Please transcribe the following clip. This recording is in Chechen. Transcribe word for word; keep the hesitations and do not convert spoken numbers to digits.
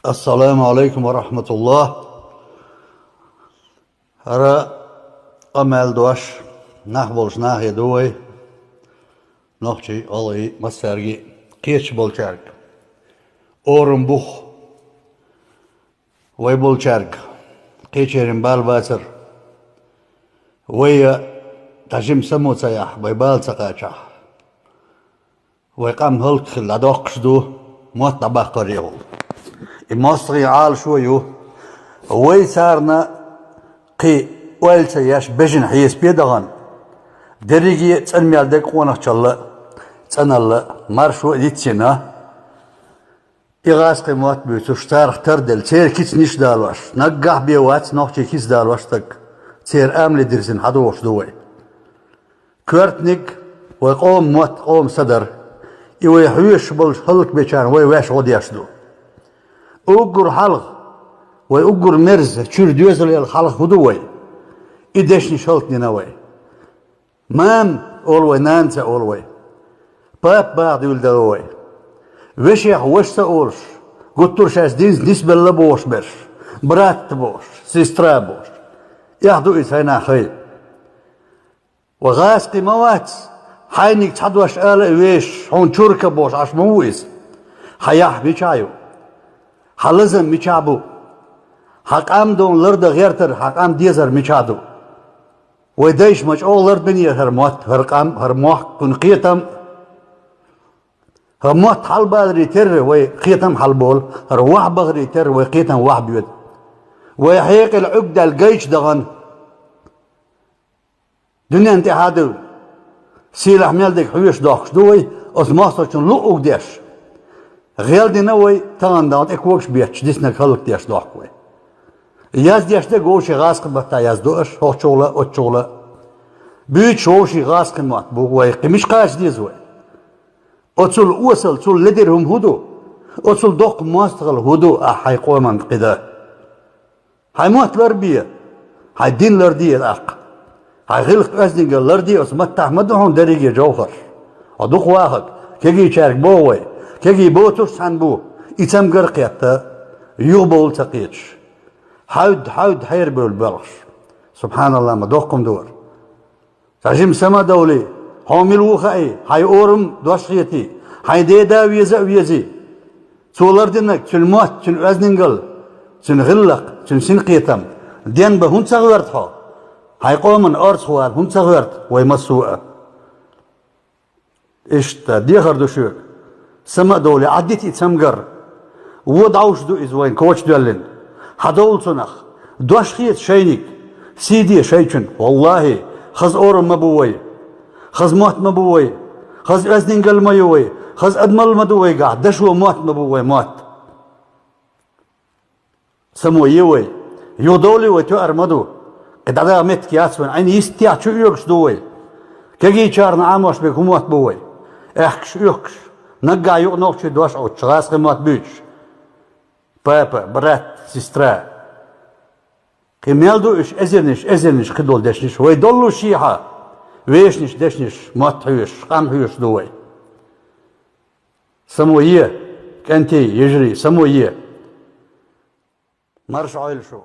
Ассаламу Ӏалайкум ва рахьматуллахӀ. ХӀара къамаьл дош нах болчу нахе ду вай, нохчий, гӀалгӀай, массаьрга а, кхечу болчаьрга. Орам бух вай болчаьрга, кхечеран бала бацара. Вай а дӀа жима само ца яхь, вай бала ца кхачахь, вай къам хӀаллакьхилла дӀадоккхуш ду, мотт дӀабаккхарехула. И мостагӀийн Ӏалашо ю. Вай царна кхин ойла ца еш, бежана хьесапе а дахана, дерриге а цӀанмел дерг къонахчалла а, цӀаналла а, маршо а йицйина, и гӀазкхийн мотт буьйцуш, царах тарделла, церан кицанаш далош, наггахь бен вац нохчийн кица далош стаг, церан амале дирзина хьадогӀуш ду вай. Коьртаниг вай къоман мотт, къоман са дара. И вай хьоьжуш болчу хӀаллакбечарна вай ваьш гӀо деш ду. Уггар хьалха, вай уггар мерза, чуьра доьзал яла хьалха хӀун ду вай? И дешнаш хӀаллакдина вай. Мама олу вай, нана ца олу вай. Папа баха дуьйладелла вай. Вешех ваша ца олуш, гуттар а шаьш динца нисбелла бохуш берш, брат бохуш, сестра бохуш. Эхь ду иза хьайнах хай. Ва гӀазкхи ма вац, хьайниг цхьа дош ала а вешаш, хьуна чурка бохуш Ӏаш ма ву иза. Хьан яхь мичахь ю? Хьан лазам мичахь бу? Хьан къам дона лардан гӀертар, хьан къам дезар мичахь ду? Вай дайша ма чӀогӀа ларбинера хӀара мотт, хӀара къам, хӀара мохк, кхуьнан кхетам. ХӀара мотт хьалабаларе терра вай кхетам хьалаболу, хӀара вахь бахаре терра вай кхетам вахь боьду. Вай хьекъал Ӏуьрг даьлла гайчу дахана. Дуьненна тӀаьхьа а девлла, сийлахь мел дерг хьоьжуш дохкуш ду вай, оцу мостагӀчун луъург деш. ГӀелдина вай тахана далла тӀе когаш бетташ диснарг хӀаллакдеш дохку вай. Яздеш дерг вовшийн гӀазкхийн маттахь яздо аша, хӀокхучухула а, оцучухула а. Буьйцуш вовшийн гӀазкхийн мотт бу вай, кхин мича кхача деза вай? Оцул осал, цул ледара хӀума хӀун ду? Оцул доккха мостагӀалла хӀун ду ахь хьайн къоманна кхин дан? Хьайн мотт ларбе, хьайн дин ларде тӀаккха. Хьайн гӀиллакх-оьздангалла ларде, оцу маттахь ма ду хьуна дерриге жовхӀарш. Хьо дукха вахарг, кегийчаьрга боху вай, кегий боцурш цхьаьна бу, и цамгар а кхетта, юхабовла ца кхеташ. Хьаьвда, хьаьвда хьерабевлла боьлхуш. СубхьаналлахӀ, ма доккха хӀума ду хӀара. Цхьа жима са ма довлий, хьо мила ву хаий, хьайн орам дош хетий, хьайн деда веза а везий. Цо лардинарг, цуьнан мотт, цуьнан оьздангалла, цуьнан гӀиллакх, цуьнан синкхетам денбан хӀунда ца гӀоьрта хьо? Хьайн къоманна орцахвала хӀунда ца гӀоьрта вай массо а? Иштта, дехар ду шуьга. Са ма а довлий, Ӏаддита и цамгар. Вон дӀовш ду иза вайна кочадоьллина. Хьадовла цунах. Дош хета шайниг. Сий де шайчунна. ВаллахӀи, хаза орам ма бу вай. Хаза мотт ма бу вай. Хаза оьздангалла ма ю вай. Хаза адамалла ма ду вайгахь. Дашо мотт ма бу вай, мотт. Само е вай. Юхадовлий вай, тоьар ма ду. Кхин дӀадаха меттиг яц вайн. Ӏин йистехь чу оьгуш ду вай. Кегийчарна Ӏамош берг хӀун мотт бу вай? Аьхкаш, оьхкаш. Наггахь юкъа нохчий дош Ӏуттуш, гӀазкхийн мотт буьйцуш. Папа, брат, сестра. Кхин мел ду уьш эзарнаш, эзарнаш кхидолу дешнаш? Вай доллушехьа, вешнаш, дешнаш, мотт хьоьжуш, къам хьоьжуш ду вай. Само е, кӀентий, йижарий, само е. Марша Ӏойла шу.